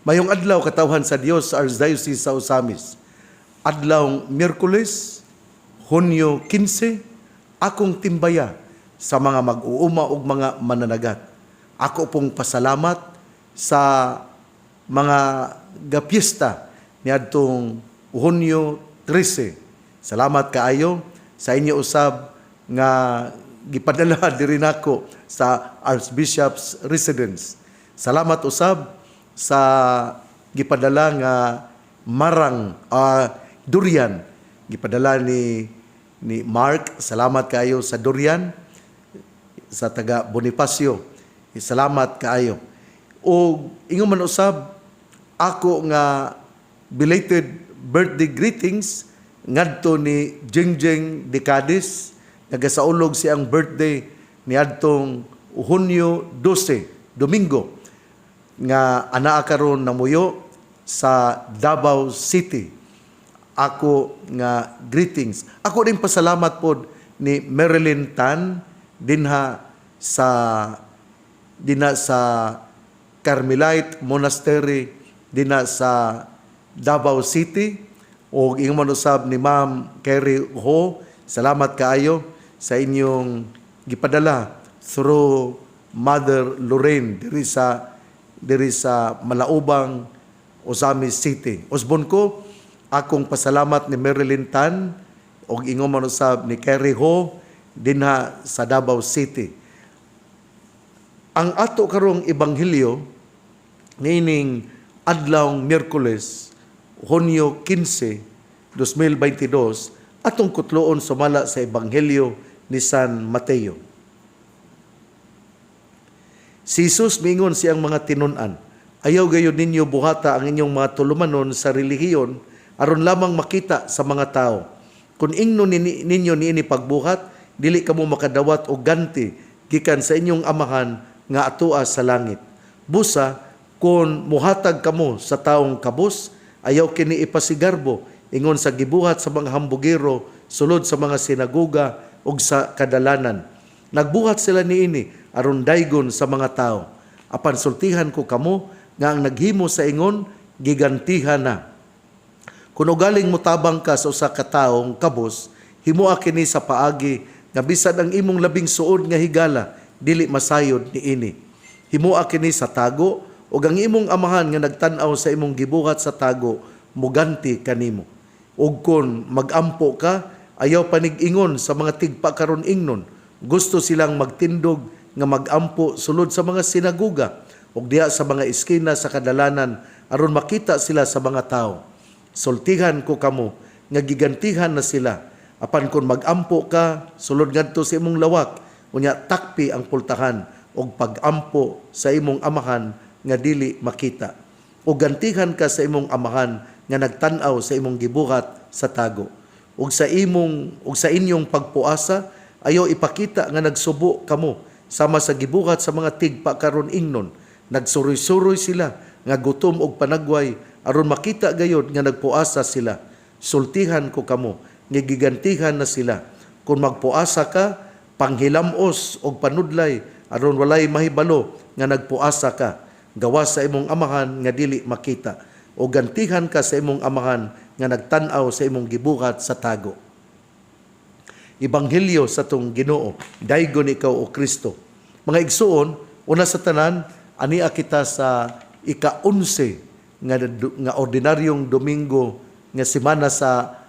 Mayong adlaw, katawhan sa Dios sa Archdiocese sa Ozamiz. Adlaw Miyerkules, Hunyo 15, akong timbaya sa mga mag-uuma ug mga mananagat. Ako pong pasalamat sa mga gapiesta niadtong Hunyo 13. Salamat kaayo sa inyo usab nga gipadala diri nako sa Archbishop's Residence. Salamat usab sa gipadala nga marang durian, gipadala ni Mark. Salamat kaayo sa durian sa taga Bonifacio. Salamat kaayo. O ingon man usab ako nga belated birthday greetings ngadto ni Jingjing de Cadiz, nagasaulog siyang birthday niadtong Hunyo 12, Domingo, nga anaa karon namuyo sa Davao City. Ako nga greetings. Ako din pasalamat pod ni Marilyn Tan dinha sa Carmelite Monastery dinha sa Davao City o ingon man usab ni Ma'am Kerry Ho. Salamat kaayo sa inyong gipadala through Mother Lorraine diri sa Malaubang, Ozamiz City. Usbon ko akong pasalamat ni Marilyn Tan og ingon man usab ni Kerry Ho dinha sa Davao City. Ang ato karong ebanghelyo niining adlaw Miyerkules, Hunyo 15, 2022, atong kutloon sumala sa Ebanghelyo ni San Mateo. Si Jesus miingon sa iyang mga tinun-an, "Ayaw gayud ninyo buhata ang inyong mga tulumanon sa relihiyon aron lamang makita sa mga tao. Kung ingnon ninyo niini pagbuhat, dili kamo makadawat og ganti gikan sa inyong Amahan nga atoa sa langit. Busa kung muhatag kamo sa taong kabos, ayaw kini ipasigarbo ingon sa gibuhat sa mga hambugero sulod sa mga sinagoga ug sa kadalanan. Nagbuhat sila niini aron daygon sa mga tao. Apan sultihan ko kamo nga ang naghimo sa ingon, gigantihan na. Kung ugaling motabang ka sa usa ka taong kabos, himoa kini sa paagi nga bisan ang imong labing suod nga higala dili masayod niini. Himoa kini sa tago ug ang imong Amahan nga nagtan-aw sa imong gibuhat sa tago muganti kanimo. Ug kon magampo ka, ayaw panig-ingon sa mga tigpakaron ingnon. Gusto silang magtindog nga magampo sulod sa mga sinagoga ug diha sa mga eskina sa kadalanan aron makita sila sa mga tao. Sultihan ko kamo nga gigantihan na sila. Apan kung magampo ka, sulod ngadto sa imong lawak, unya takpi ang pultahan og pagampo sa imong Amahan nga dili makita. O gantihan ka sa imong Amahan nga nagtan-aw sa imong gibuhat sa tago. Ug sa inyong pagpuasa, ayaw ipakita nga nagsubo kamo sama sa gibuhat sa mga tigpakaron ingnon. Nagsuroy-suroy sila nga gutom og panagway aron makita gayod nga nagpuasa sila. Sultihan ko kamo nga gigantihan na sila. Kung magpuasa ka, panghilamos og panudlay aron walay mahibalo nga nagpuasa ka gawas sa imong Amahan nga dili makita. O gantihan ka sa imong Amahan nga nagtan-aw sa imong gibuhat sa tago." Ebanghelyo sa atong Ginoo. Daygon ikaw, o Kristo. Mga igsuon, una sa tanan, ania kita sa ika-11 nga ordinaryong Domingo nga semana, sa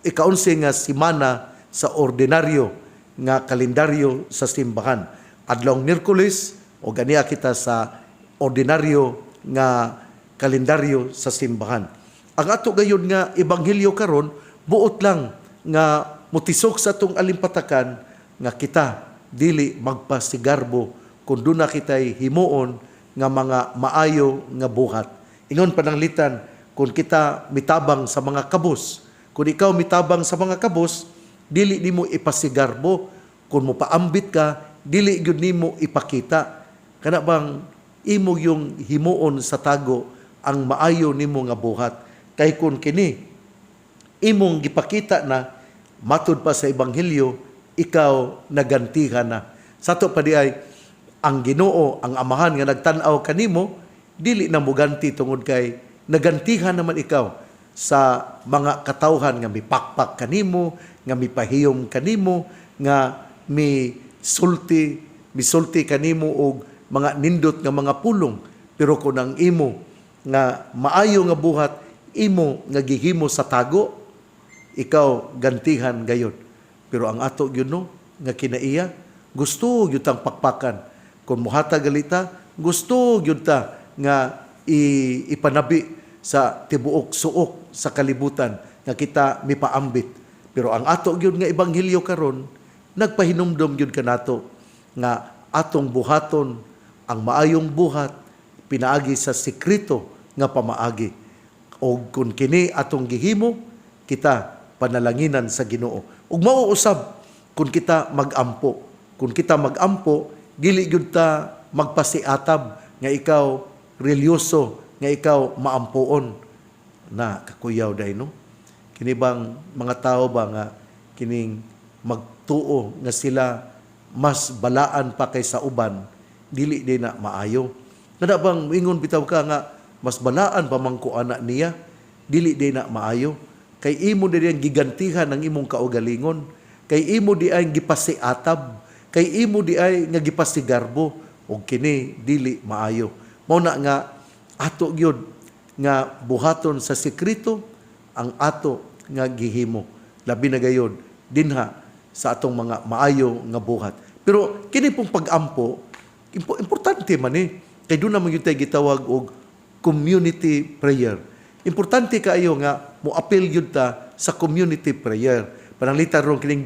ika-11 nga semana sa ordinaryo nga kalendaryo sa simbahan. Adlawng Miyerkules o ania kita sa ordinaryo nga kalendaryo sa simbahan. Ang ato gayud nga ebanghelyo karon buot lang nga mutisok sa atong alimpatakan nga kita dili magpasigarbo kung duna kitay himuon nga mga maayo nga buhat. Ingon pananglitan kung kita mitabang sa mga kabos, kung ikaw mitabang sa mga kabos, dili nimo ipasigarbo. Kung mopaambit ka, dili gyud nimo ipakita. Kana bang imo yung himuon sa tago ang maayo nimo nga buhat. Kay kung kini imong gipakita na, matud pa sa ebanghelyo, ikaw nagantihan na. Sa ato pa diay, ang Ginoo, ang Amahan nga nagtan-aw kanimo, Dili na muganti tungod kay nagantihan naman ikaw sa mga katawhan nga mipakpak kanimo, nga mipahiyom kanimo, nga misulti kanimo og mga nindot nga mga pulong. Pero kung ang imo nga maayo nga buhat imo nga gihimo sa tago, ikaw gantihan gayod. Pero ang ato gyud, no, nga kinaiya, gusto gyud tang pakpakan. Kung muhatag galita, gusto gyud ta nga ipanabi sa tibuok suok sa kalibutan nga kita mipaambit. Pero ang ato gyud nga ebanghelyo karon nagpahinumdom gyud kanato nga atong buhaton ang maayong buhat pinaagi sa sekreto nga pamaagi. O kung kini atong gihimo, kita panalanginan sa Ginoo. Ug mao usab kung kita magampo. Kung kita magampo, dili gyud ta magpasiatab nga ikaw relyoso, nga ikaw maampoon. Na kakuyaw day, no? Kini bang mga tao ba nga kining magtuo nga sila mas balaan pa kaysa uban, dili din na maayo. Kada bang ingon bitaw ka nga mas balaan pa man ko ana niya, dili din na maayo. Kay imo di ang gigantihan ang imong kaugalingon. Kay imo di ay gipasiatab. Kay imo di ay nga gipasigarbo ug kini dili maayo. Mao na nga ato gyud nga buhaton sa sekreto ang ato nga gihimo. Labi na gayod dinha sa atong mga maayo nga buhat. Pero kini pong pag-ampo, importante man eh. Kay doon naman yung tayo gitawag og community prayer. Importante kaayo nga mo-apil gyud ta sa community prayer. Pananglitan ron kining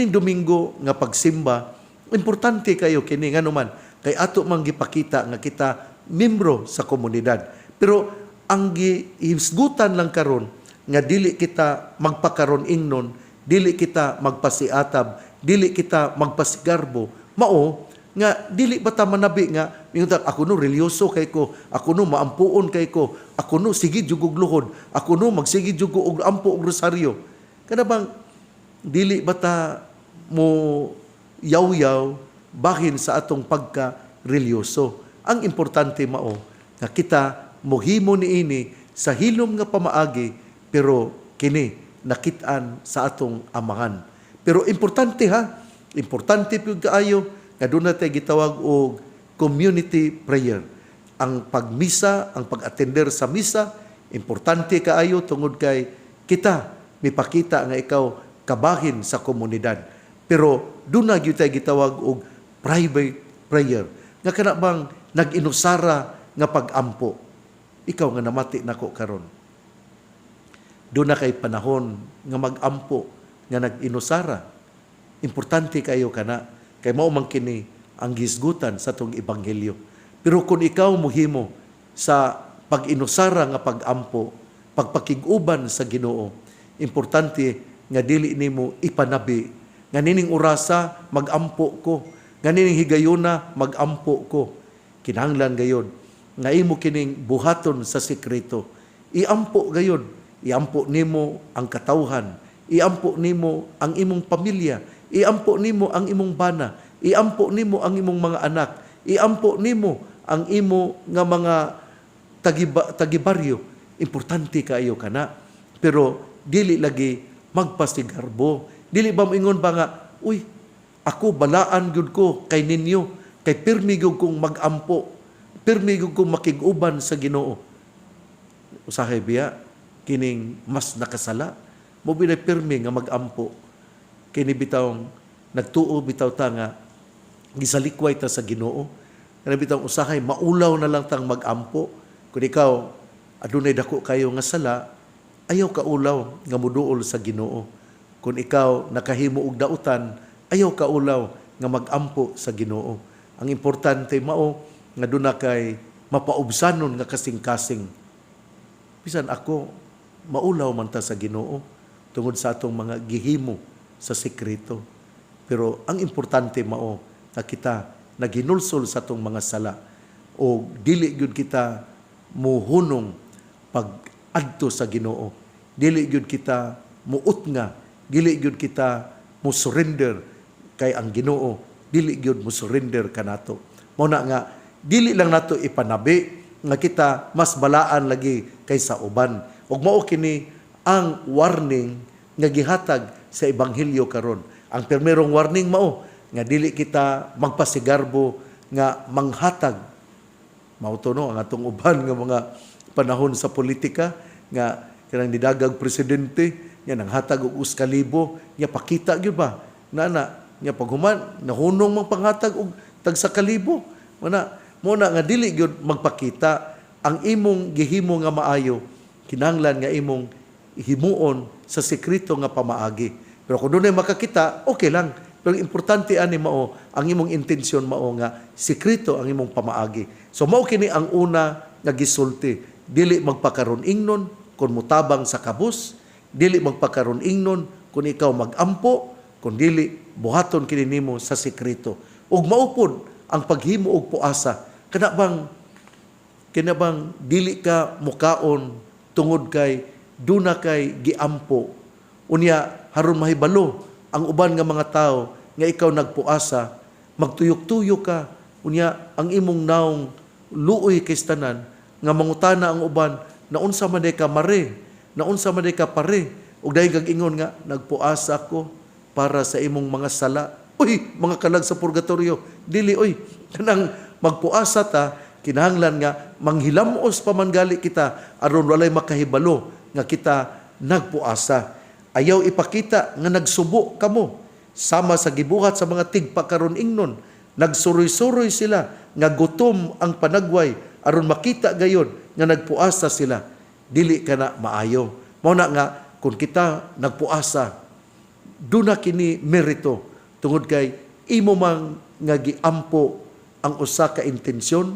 Domingo nga pagsimba, importante kayo kini. Ngano man? Kay ato man gipakita nga kita membro sa komunidad. Pero ang gihisgutan lang karon nga dili kita magpakaron ingnon, dili kita magpasiatab, dili kita magpasigarbo, mao nga dili ba ta manabi nga ingon ta, "Ako no, relyoso kay ko, ako no, maampuon kay ko, ako no, sige jud og luhod, ako no, magsige jud og ampo og rosaryo." Kana bang dili ba ta mo yaw-yaw bahin sa atong pagka relyoso? Ang importante mao nga kita mohimo niini sa hilom nga pamaagi, pero kini nakit-an sa atong Amahan. Pero importante ha, importante pud kaayo nga doon na tayo gitawag og community prayer. Ang pagmisa, ang pag-attender sa misa, importante kaayo tungod kay kita mipakita nga ikaw kabahin sa komunidad. Pero doon na gyud tayo gitawag og private prayer. Nga kana bang nag-inusara nga pag-ampo. Ikaw nga namati nako karon, doon na kay panahon nga mag-ampo nga nag-inusara. Importante kayo kana kay mao man kini ang gisgutan sa atong ebanghelyo. Pero kung ikaw muhimo sa pag-inusara nga pag-ampo, pagpakig-uban sa Ginoo, importante nga dili nimo ipanabi nga nining orasa mag-ampo ko, nga nining higayuna mag-ampo ko. Kinahanglan gayod nga imo kining buhaton sa sekreto. Iampo gayod, iampo nimo ang katawhan, iampo nimo ang imong pamilya, iampo nimo ang imong bana, iampo nimo ang imong mga anak, iampo nimo ang imo nga mga tagibaryo. Importante kaayo kana. Pero dili lagi magpasigarbo. Dili ba moingon ba nga, "Uy, ako balaan gyud ko kay ninyo, kay pirmi gyud kong mag-ampo, pirmi gyud kong makig-uban sa Ginoo"? Usahay biya kining mas nakasala mo binay pirmi nga mag-ampo. Kini bitawng nagtuo bitaw ta nga gisalikway ta sa Ginoo. Kana bitawng usahay maulaw na lang tang mag-ampo. Kung ikaw adunay dako kayo nga sala, ayaw ka ulaw nga muduol sa Ginoo. Kung ikaw nakahimo og dautan, ayaw ka ulaw nga mag-ampo sa Ginoo. Ang importante mao nga duna kay mapaubsanon nga kasing-kasing. Bisan ako, maulaw man ta sa Ginoo tungod sa atong mga gihimo sa sekreto. Pero ang importante mao nga kita naginulsol sa atong mga sala o dili gyud kita muhunong pag adto sa Ginoo. Dili gyud kita muut nga, dili gyud kita mo surrender kay ang Ginoo dili gyud mo surrender kanato. Mao na nga Dili lang nato ipanabi nga kita mas balaan lagi kaysa uban. Ug mao kini ang warning nga gihatag sa ebanghelyo karon. Ang primerong warning mao nga dili kita magpasigarbo nga manghatag. Mao to, no, ang atong uban nga mga panahon sa politika nga kanang nidagag presidente nga nanghatag og 1,000 nya pakita gyud ba na na nya paghuman nahunong mang panghatag og tagsa kalibo. Mana mo na nga dili gyud magpakita ang imong gihimo nga maayo. Kinahanglan nga imong himuon sa sekreto nga pamaagi, pero kung dunay makakita, okay lang. Pero ang importante ani mao ang imong intensyon mao nga sekreto ang imong pamaagi. So mao kini ang una nga gisulti: dili magpakaron ingnon kung mutabang sa kabus, dili magpakaron ingnon kung ikaw magampo, kung dili buhaton kini nimo sa sekreto. Ug mao pod ang paghimo og puasa. Kana bang dili ka mukaon tungod kay duna kay giampo, unya haron mahibalo ang uban nga mga tao nga ikaw nagpuasa, magtuyok-tuyok ka, unya ang imong naong luoy kay tanan nga mangutana ang uban, "Naunsa man day ka, mare? Naunsa man day ka, pare?" Ug dayon kag ingon nga, "Nagpuasa ko para sa imong mga sala." Uy, mga kalag sa purgatorio. Dili oy. Kanang magpuasa ta, kinahanglan nga manghilamos pa man gali kita aron walay makahibalo nga kita nagpuasa. Ayaw ipakita nga nagsubo kamo sama sa gibuhat sa mga tigpakaron ingnon. Nagsuroy-suroy sila nga gutom ang panagway aron makita gayon nga nagpuasa sila. Dili kana maayo. Mao na nga kung kita nagpuasa, duna kini merito tungod kay imo mang nga giampo ang usa ka intensyon,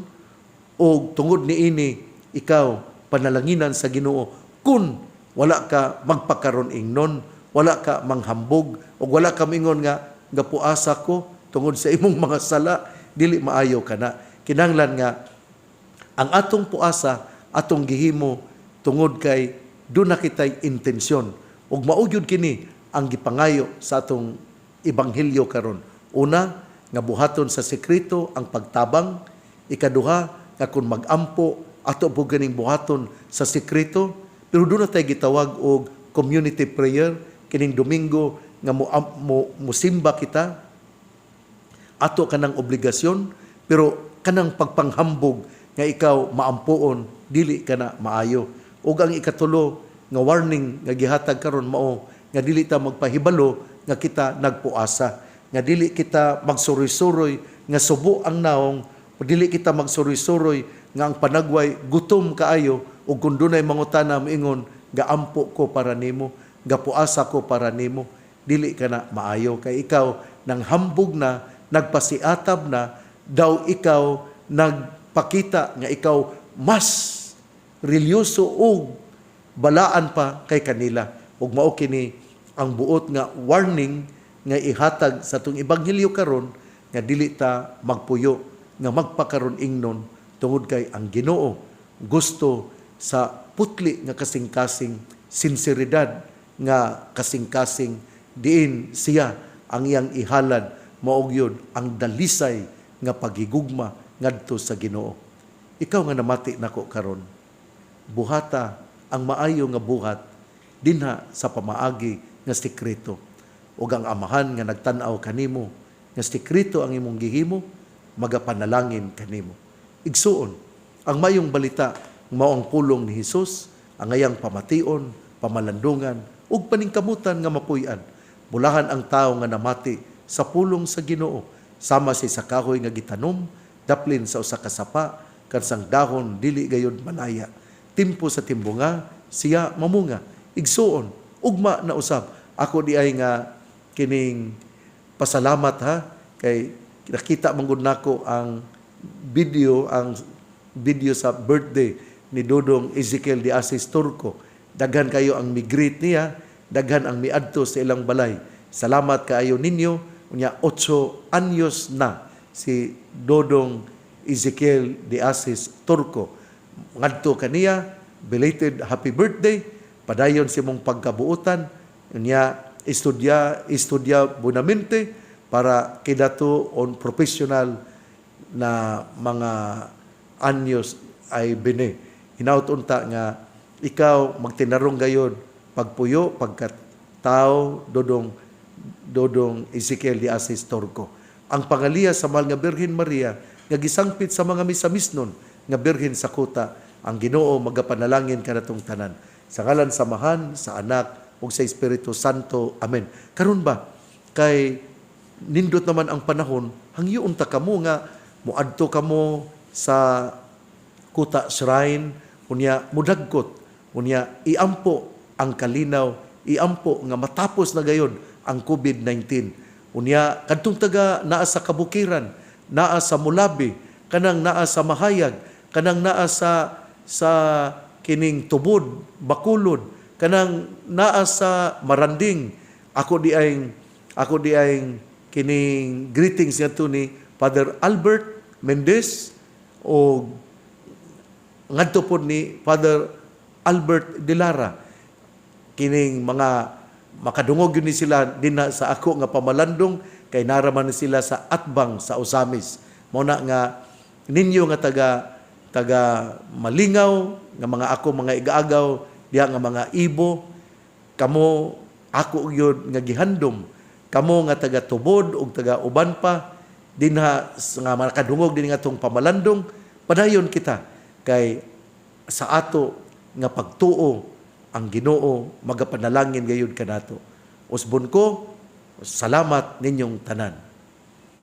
o tungod niini ikaw panalanginan sa Ginoo kun wala ka magpakaron ingnon, wala ka manghambog o wala ka mingon nga gapuasa ko tungod sa imong mga sala. Dili maayo kana. Kinahanglan nga ang atong puasa atong gihimo tungod kay duna kitay intensyon, ug mao gyud kini ang gipangayo sa atong ebanghelyo karon. Una, nga buhaton sa sekreto ang pagtabang. Ikaduha, nga kung magampo ato po ganing buhaton sa sekreto. Pero duna tay gitawag og community prayer kining Domingo nga mo musimba kita. Ato kanang obligasyon, pero kanang pagpanghambog nga ikaw maampuon, dili kana maayo. Ug ang ikatulo nga warning nga gihatag karon mao nga dili ta magpahibalo nga kita nagpuasa, nga dili kita magsuroy-suroy nga subo ang naong o dili kita magsuroy-suroy nga ang panagway gutom kaayo, ug kung dunay mangutana, moingon, "Gaampo ko para nimo, gapuasa ko para nimo." Dili kana maayo kay ikaw nang hambog na, nagpasiatab na daw, ikaw nagpakita nga ikaw mas relyoso ug balaan pa kay kanila. Ug mao kini ang buot nga warning nga ihatag sa atong ebanghelyo karon, nga dili ta magpuyo nga magpakaron ingnon tungod kay ang Ginoo gusto sa putli nga kasing-kasing, sinseridad nga kasing-kasing, diin siya ang iyang ihalad. Mao gyud ang dalisay nga pagigugma ngadto sa Ginoo. Ikaw nga namati nako karon, buhata ang maayo nga buhat dinha sa pamaagi nga sekreto. Ug ang Amahan nga nagtan-aw kanimo nga sekreto ang imong gihimo, magapanalangin kanimo. Igsuon, ang mayong balita mao ang pulong ni Hesus, ang angayang pamation, pamalandungan ug paningkamutan nga mapuy-an. Bulahan ang tawo nga namati sa pulong sa Ginoo, sama sa kahoy nga gitanom daplin sa usa ka sapa, kansang dahon dili gayud malaya. Timpo sa timbunga, siya mamunga. Igsuon, ugma na usab. Ako di ay nga kining pasalamat ha, kay nakita man gud nako ang video sa birthday ni Dodong Ezekiel de Asis Turco. Daghan kayo ang mi-greet niya, daghan ang miadto sa ilang balay. Salamat kaayo ninyo. Unya 8 anyos na si Dodong Ezekiel de Asis Turco. Ngadto kaniya, belated happy birthday. Padayon sa imong pagkabuutan. Unya istudya, istudya bunamente para kidato on professional. na mga anyos ay bine. Hinaut unta nga ikaw magtinarong gayod pagpuyo pagkat tao, Dodong Dodong Ezekiel de Asis Torco. Ang pangaliya sa mahal nga Birhen Maria nga gisangpit sa mga misamisnon nga Birhen sa kuta, ang Ginoo magapanalangin kanatong tanan. Sa ngalan sa Amahan, sa Anak ug sa Espiritu Santo. Amen. Karon ba kay nindot naman ang panahon, hangyoon ta kamo nga moadto kamo sa Kuta Shrine, unya mudagkot, unya iampo ang kalinaw, iampo nga matapos na gayon ang COVID-19. Unya kadtong taga naa sa kabukiran, naa sa Mulabi, kanang naa sa Mahayag, kanang naa sa kining Tubod, Bacolod, kanang naa sa Maranding, ako di ay kining greetings ngadto ni Father Albert Mendez o ngadto pod ni Father Albert De Lara. Kining mga makadungog yun ni sila dinha sa ako nga pamalandong kay naraman ni sila sa atbang sa Ozamis. Mao na nga ninyo nga taga taga Malingaw nga mga ako mga igaagaw diha nga mga ibo kamo, ako gyud nga gihandom kamo nga taga Tubod ug taga uban pa dinha nga makadungog din nga atong pamalandong. Padayon kita kay sa ato nga pagtuo ang Ginoo magapanalangin gayud kanato. Usbon ko, salamat ninyong tanan.